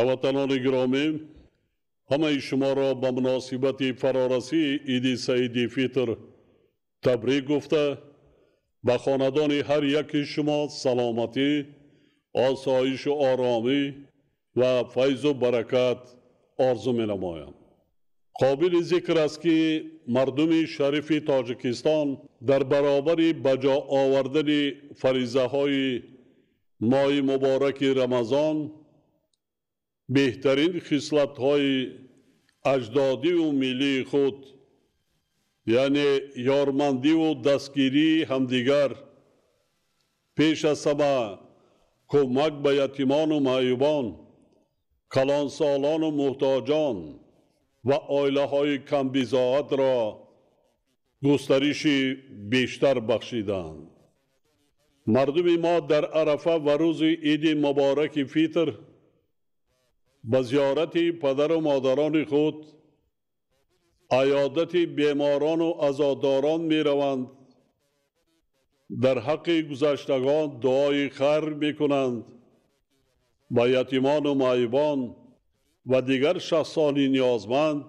Ҳамватанони гиромӣ, ҳамаи шуморо ба муносибати фарорасии Иди Саиди Фитр табрик гуфта, ба хонадони ҳар яки шумо саломатӣ, осоишу оромӣ ва файзу баракат орзу менамоям. Қобили зикр аст, ки мардуми шарифи Тоҷикистон дар баробари ба ҷо овардани фаризаҳои моҳи мубораки Рамазон беҳтарин хислатҳои аҷдодиву миллии худ, яъне ёрмандиву дастгирии ҳамдигар, пеш аз ҳама кӯмак ба ятимону маъюбон, калонсолону муҳтоҷон ва оилаҳои камбизоатро густариши бештар бахшиданд. Мардуми мо дар Арафа ва рӯзи Иди мубораки Фитр ба зиёрати падару модарони худ, аёдати беморону азодорон мераванд, дар ҳаққи гузаштагон дуои хайр мекунанд, ба ятимону маъюбон ва дигар шахсони ниёзманд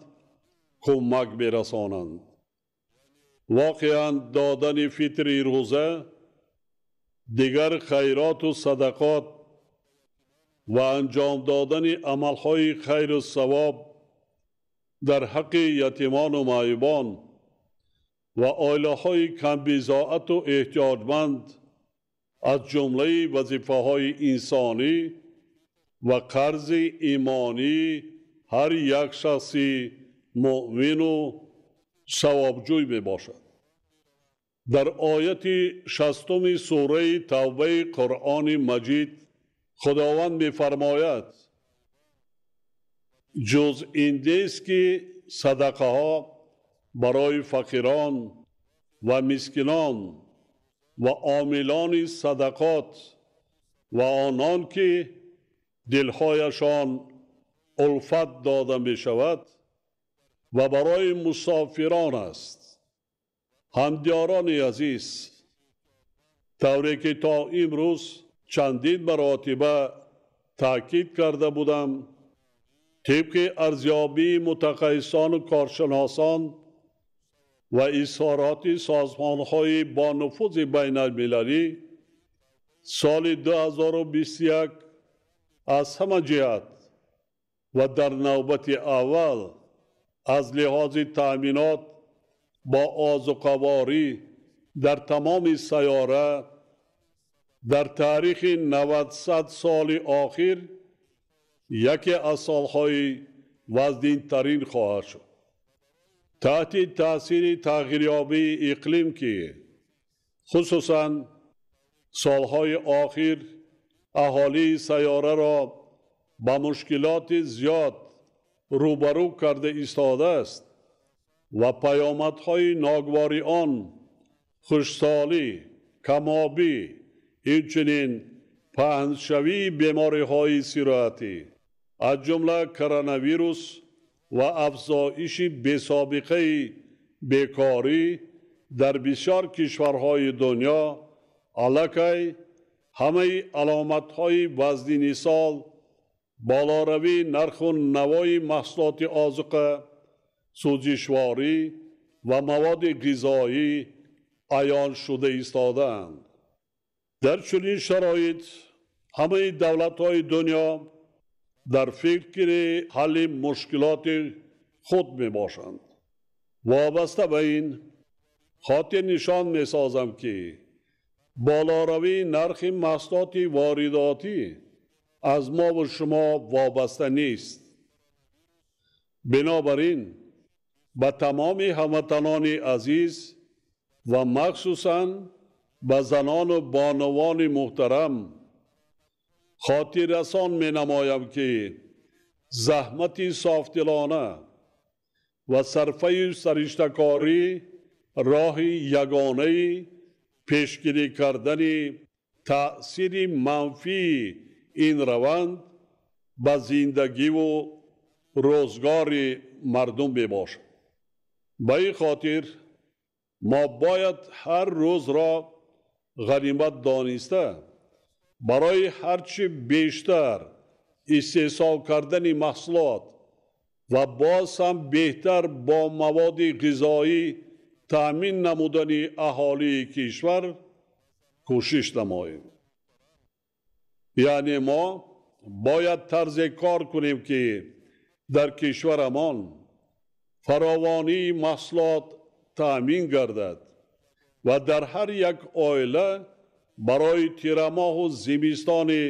кӯмак мерасонанд. Воқеан додани фитри рӯза, дигар хайроту садақот ва анҷом додани амалҳои хайру савоб дар ҳаққи ятимону маъюбон ва оилаҳои камбизоату эҳтиёҷманд аз ҷумлаи вазифаҳои инсонӣ ва қарзи имонии ҳар як шахси муъмину савобҷӯй мебошад. Дар ояти 60 сураи Тавбаи Қуръони Маҷид Худованд мефармояд: ҷуз ин нест, ки садақаҳо барои фақирон ва мискинон ва омилони садақот ва онон ки дилҳояшон улфат дода мешавад ва барои мусофирон аст. Ҳамдиёрони азиз, тавре ки то имрӯз чандин маротиба таъкид карда будам, тибқи арзёбии мутахассисону коршиносон ва изҳороти созмонҳои бонуфузи байналмилалӣ, соли 2021 аз ҳама ҷиҳат ва дар навбати аввал аз лиҳози таъминот бо озуқаворӣ дар тамоми сайёра дар таърихи 90 соли охир яке аз солҳои вазнинтарин хоҳад шуд. Таҳти таъсири тағйирёбии иқлим, ки хусусан солҳои охир аҳолии сайёраро ба мушкилоти зиёд рӯбарӯ карда истодааст ва паёмадҳои ногувори он хушсолӣ, камобӣ, инчунин паҳншавии бемориҳои сироятӣ, аз ҷумла коронавирус ва афзоиши бесобиқаи бекорӣ дар бисёр кишварҳои дунё, аллакай ҳамаи аломатҳои вазнини сол, болоравии нарху навои маҳсулоти озуқа, сӯзишворӣ ва маводи ғизоӣ аён шуда истодаанд. Дар чунин шароит ҳамаи давлатҳои дунё дар фикри ҳалли мушкилоти худ мебошанд. Вобаста ба ин хотир нишон месозам, ки болоравии нархи маҳсулоти воридотӣ аз мову шумо вобаста нест. Бинобар ин ба тамоми ҳамватанони азиз ва махсусан ба занону бонувони муҳтарам хотиррасон менамоям, ки заҳмати софдилона ва сарфаю сариштакорӣ роҳи ягонаи пешгирӣ кардани таъсири манфии ин раванд ба зиндагиву рӯзгори мардум мебошад. Ба ин хотир мо бояд ҳар рӯзро ғанимат дониста, барои ҳарчи бештар истеҳсол кардани маҳсулот ва боз ҳам беҳтар бо маводи ғизоӣ таъмин намудани аҳолии кишвар кӯшиш намоем. Яъне мо бояд тарзе кор кунем, ки дар кишварамон фаровонии маҳсулот таъмин гардад ва дар ҳар як оила барои тирамоҳу зимистони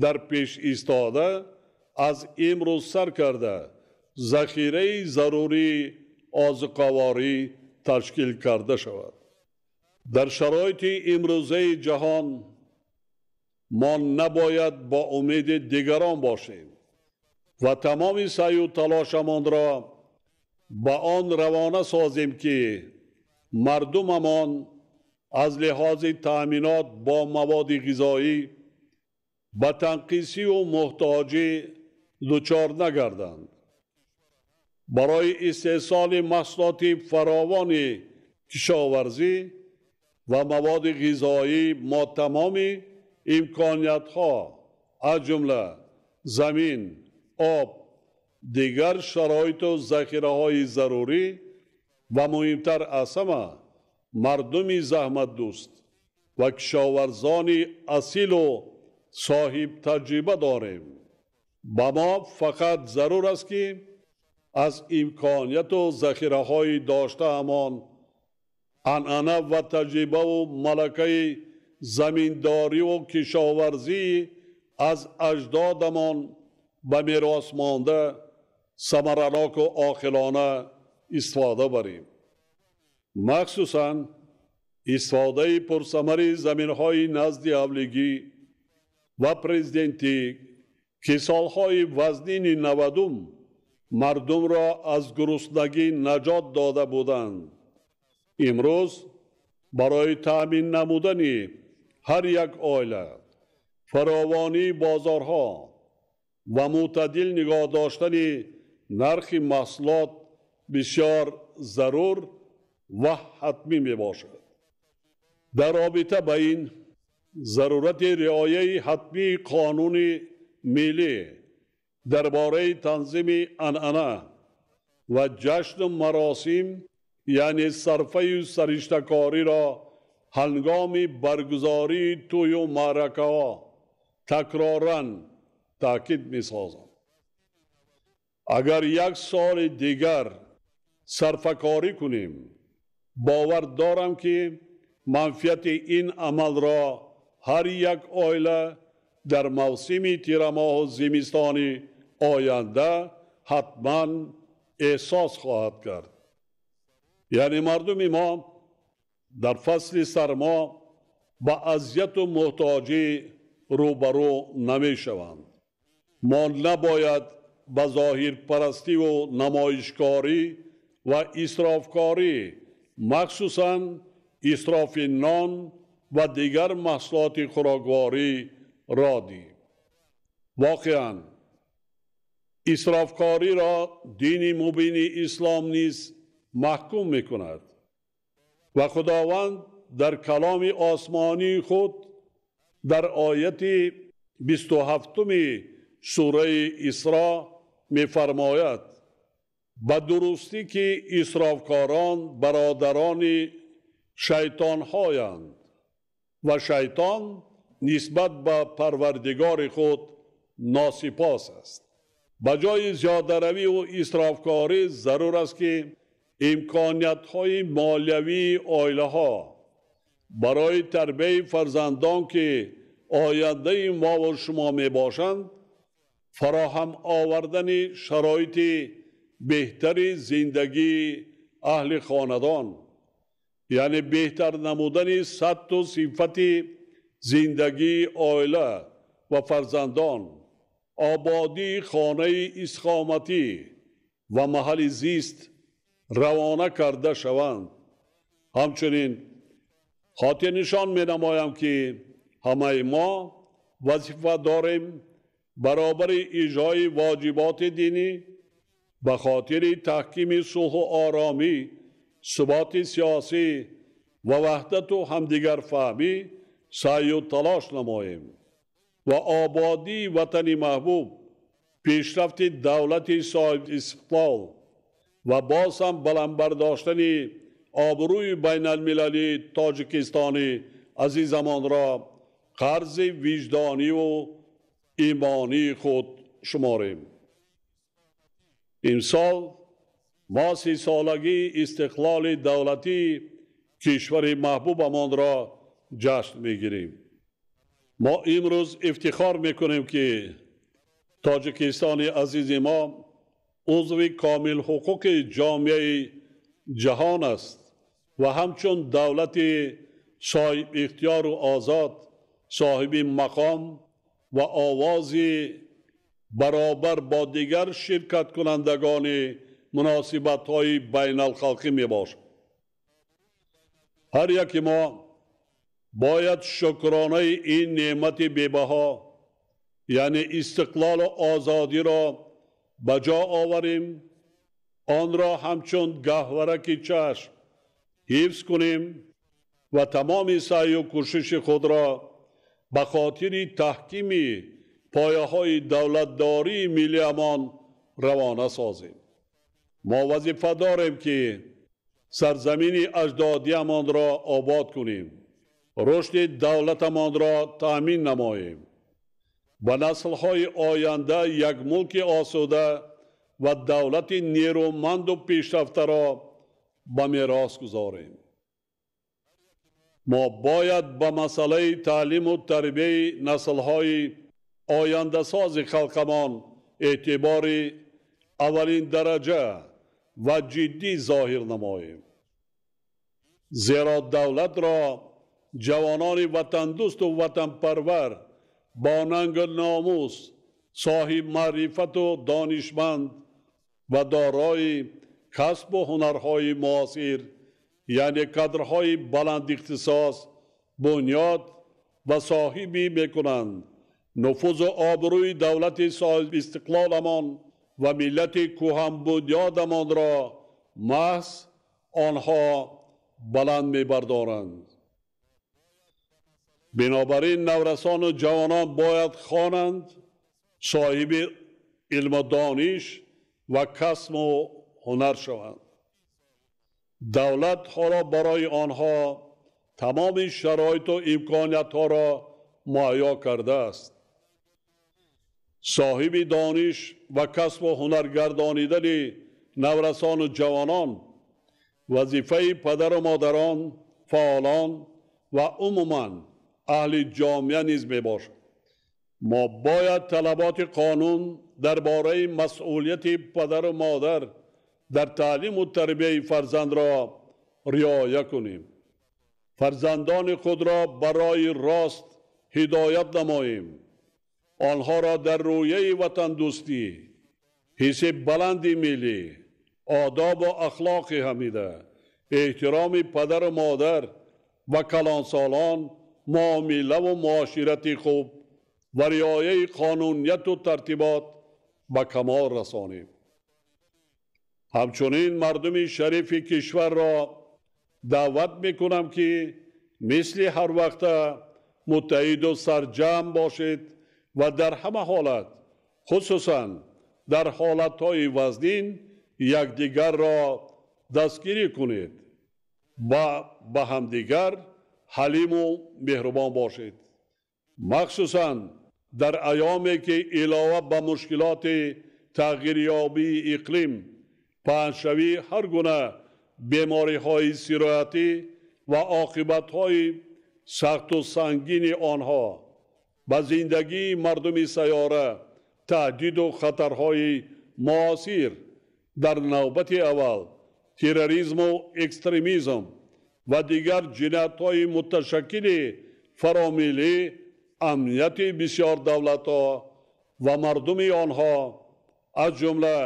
дар пеш истода аз имрӯз сар карда захираи зарурии озуқаворӣ ташкил карда шавад. Дар шароити имрӯзаи ҷаҳон мо набояд бо умеди дигарон бошем ва тамоми саъю талошамонро ба он равона созем, ки мардумамон аз лиҳози таъминот бо маводи ғизоӣ ба танқисиву муҳтоҷӣ дучор нагарданд. Барои истеҳсоли маҳсулоти фаровони кишоварзӣ ва маводи ғизоӣ мо тамоми имкониятҳо, аз ҷумла замин, об, дигар шароиту захираҳои зарурӣ ва муҳимтар аз ҳама мардуми заҳматдӯст ва кишоварзони асилу соҳибтаҷриба дорем. Ба мо фақат зарур аст, ки аз имконияту захираҳои доштаамон, анъана ва таҷрибаву малакаи заминдориву кишоварзӣ аз аҷдодамон ба мерос монда самараноку оқилона истифода барем. Махсусан истифодаи пурсамари заминҳои назди ҳавлигӣ ва президентӣ, ки солҳои вазнини 90 мардумро аз гуруснагӣ наҷот дода буданд, имрӯз барои таъмин намудани ҳар як оила, фаровонии бозорҳо ва мӯътадил нигоҳ доштани нархи маҳсулот бисёр зарур ва ҳатмӣ мебошад. Дар робита ба ин зарурати риояи ҳатмии қонуни миллӣ дар бораи танзими анъана ва ҷашну маросим, яъне сарфаю сариштакориро ҳангоми баргузории тӯю маъракаҳо такроран таъкид месозам. Агар як соли дигар сарфакорӣ кунем, бовар дорам, ки манфиати ин амалро ҳар як оила дар мавсими тирамоҳу зимистони оянда ҳатман эҳсос хоҳад кард. Яъне мардуми мо дар фасли сармо ба азияту муҳтоҷӣ рӯбарӯ намешаванд. Мо набояд ба зоҳирпарастиву намоишкорӣ ва исрофкорӣ, махсусан исрофи нон ва дигар маҳсулоти хӯрокворӣ роҳ диҳем. Воқеан исрофкориро дини мубини ислом низ маҳкум мекунад ва Худованд дар каломи осмонии худ дар ояти 27 сураи Исро мефармояд: ба дурустӣ ки исрофкорон бародарони шайтонҳоянд ва шайтон нисбат ба Парвардигори худ носипос аст. Ба ҷои зиёдаравию исрофкорӣ зарур аст, ки имкониятҳои молиявии оилаҳо барои тарбияи фарзандон, ки ояндаи мову шумо мебошанд, фароҳам овардани шароити беҳтари зиндагии аҳли хонадон, яъне беҳтар намудани сатҳу сифати зиндагии оила ва фарзандон, ободии хонаи истиқоматӣ ва маҳалли зист равона карда шаванд. Ҳамчунин хотирнишон менамоям, ки ҳамаи мо вазифа дорем баробари иҷрои воҷиботи динӣ ба хотири таҳкими сулҳу оромӣ, суботи сиёсӣ ва ваҳдату ҳамдигарфаҳмӣ саъю талош намоем ва ободии ватани маҳбуб пешрафти давлати соҳибистиқлол ва боз ҳам баланд бардоштани обрӯи байналмилалии Тоҷикистони азизамонро қарзи виҷдониву имонии худ шуморем. Имсол мо 30-солагии истиқлоли давлатии кишвари маҳбубамонро ҷашн мегирем. Мо имрӯз ифтихор мекунем, ки Тоҷикистони азизи мо узви комилҳуқуқи ҷомеаи ҷаҳон аст ва ҳамчун давлати соҳибихтиёру озод, соҳиби мақом ва овози баробар бо дигар ширкаткунандагони муносибатҳои байналхалқӣ мебошад. Ҳар яке мо бояд шукронаи ин неъмати бебаҳо, яъне истиқлолу озодиро ба ҷо оварем, онро ҳамчун гаҳвораки чашм ҳифз кунем ва тамоми саъю кӯшиши худро ба хотири таҳкими пояҳои давлатдории миллиамон равона созем. Мо вазифа дорем, ки сарзамини аҷдодиамонро обод кунем, рушди давлатамонро таъмин намоем, ба наслҳои оянда як мулки осуда ва давлати нерӯманду пешрафтаро ба мерос гузорем. Мо бояд ба масъалаи таълиму тарбияи наслҳои ояндасози халқамон эътибори аввалин дараҷа ва ҷиддӣ зоҳир намоем, зеро давлатро ҷавонони ватандӯсту ватанпарвар бо нангу номус, соҳиб маърифату донишманд ва дорои касбу ҳунарҳои муосир, яъне кадрҳои баландихтисос бунёд ва соҳибӣ мекунанд. Нуфузу обрӯи давлати соҳибистиқлоламон ва миллати кӯҳанбунёдамонро маҳз онҳо баланд мебардоранд. Бинобар ин наврасону ҷавонон бояд хонанд, соҳиби илму дониш ва касбу ҳунар шаванд. Давлат ҳоло барои онҳо тамоми шароиту имкониятҳоро муҳайё кардааст. Соҳиби дониш ва касбу ҳунар гардонидани наврасону ҷавонон вазифаи падару модарон, фаъолон ва умуман аҳли ҷомеа низ мебошад. Мо бояд талаботи қонун дар бораи масъулияти падару модар дар таълиму тарбияи фарзандро риоя кунем, фарзандони худро барои рост ҳидоят намоем, онҳоро дар рӯяи ватандӯстӣ, ҳисси баланди миллӣ, одобу ахлоқи ҳамида, эҳтироми падару модар ва калонсолон, муомилаву муоширати хуб ва риояи қонунияту тартибот ба камол расонем. Ҳамчунин мардуми шарифи кишварро даъват мекунам, ки мисли ҳар вақта муттаҳиду сарҷамъ бошед ва дар ҳама ҳолат, хусусан дар ҳолатҳои вазнин, якдигарро дастгирӣ кунед ва ба ҳамдигар ҳалиму меҳрубон бошед. Махсусан дар айёме ки илова ба мушкилоти тағйирёбии иқлим, паҳншавии ҳар гуна бемориҳои сироятӣ ва оқибатҳои сахту сангини онҳо ба зиндагии мардуми сайёра таҳдиду хатарҳои муосир, дар навбати аввал терроризму экстремизм ва дигар ҷиноятҳои муташаккили фаромиллӣ амнияти бисёр давлатҳо ва мардуми онҳо, аз ҷумла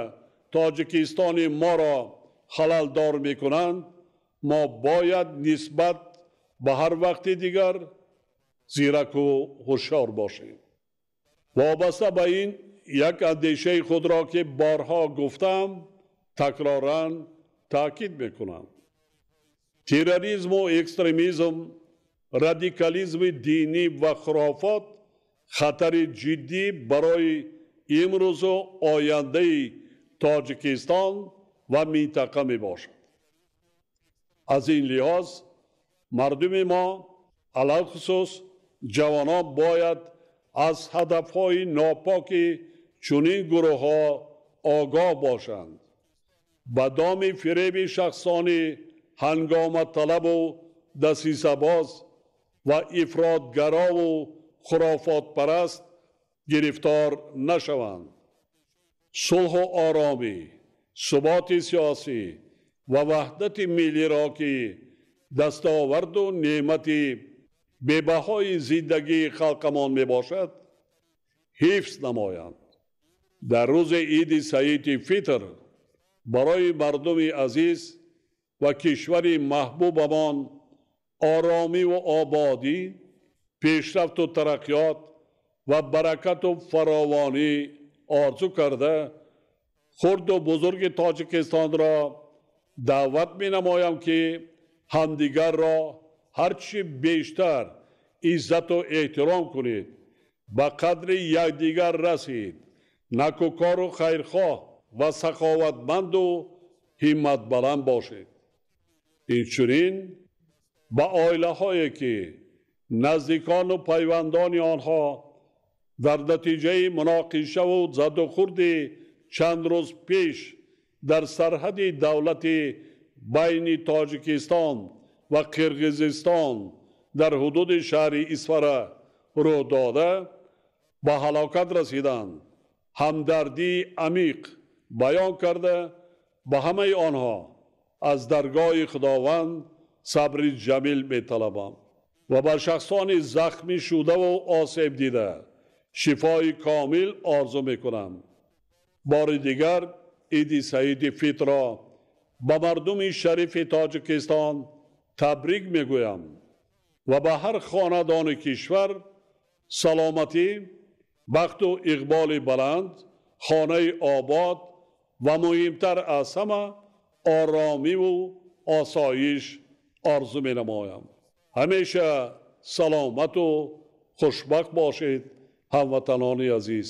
Тоҷикистони моро халалдор мекунанд, мо бояд нисбат ба ҳар вақти дигар зираку ҳушёр бошем. Вобаста ба ин як андешаи худро, ки борҳо гуфтам, такроран таъкид мекунам. Терроризму экстремизм, радикализми динӣ ва хурофот хатари ҷиддӣ барои имрӯзу ояндаи Тоҷикистон ва минтақа мебошад. Аз ин лиҳоз мардуми мо, алалхусус ҷавонон, бояд аз ҳадафҳои нопоки чунин гурӯҳҳо огоҳ бошанд. Ба доми фиреби шахсони ҳангоматалабу дасисабоз ва ифротгарову хурофотпараст гирифтор нашаванд. Сулҳу оромӣ, суботи сиёсӣ ва ваҳдати миллиро, ки дастоварду неъмати бебаҳои зиндагии халқамон мебошад, ҳифз намоянд. Дар рӯзи Иди Саиди Фитр барои мардуми азиз ва кишвари маҳбубамон оромиву ободӣ, пешрафту тараққиёт ва баракату фаровонӣ орзу карда, хурду бузурги Тоҷикистонро даъват менамоям, ки ҳамдигарро ҳарчи бештар иззату эҳтиром кунед, ба қадри якдигар расид, накӯкору хайрхоҳ ва саховатманду ҳимматбаланд бошед. Инчунин ба оилаҳое, ки наздикону пайвандони онҳо дар натиҷаи муноқишаву задухӯрди чанд рӯз пеш дар сарҳади давлати байни Тоҷикистон ва Қирғизистон дар ҳудуди шаҳри Исфара рӯ дода ба ҳалокат расиданд, ҳамдардии амиқ баён карда, ба ҳамаи онҳо аз даргоҳи Худованд сабри ҷамил металабам ва ба шахсони захмӣ шудаву осеб дида шифои комил орзу мекунам. Бори дигар Иди Саиди Фитрро ба мардуми шарифи Тоҷикистон табрик мегӯям ва ба ҳар хонадони кишвар саломатӣ, бахту иқболи баланд, хонаи обод ва муҳимтар аз ҳама оромиву осоиш орзу менамоям. Ҳамеша саломату хушбахт бошед, ҳамватанони азиз.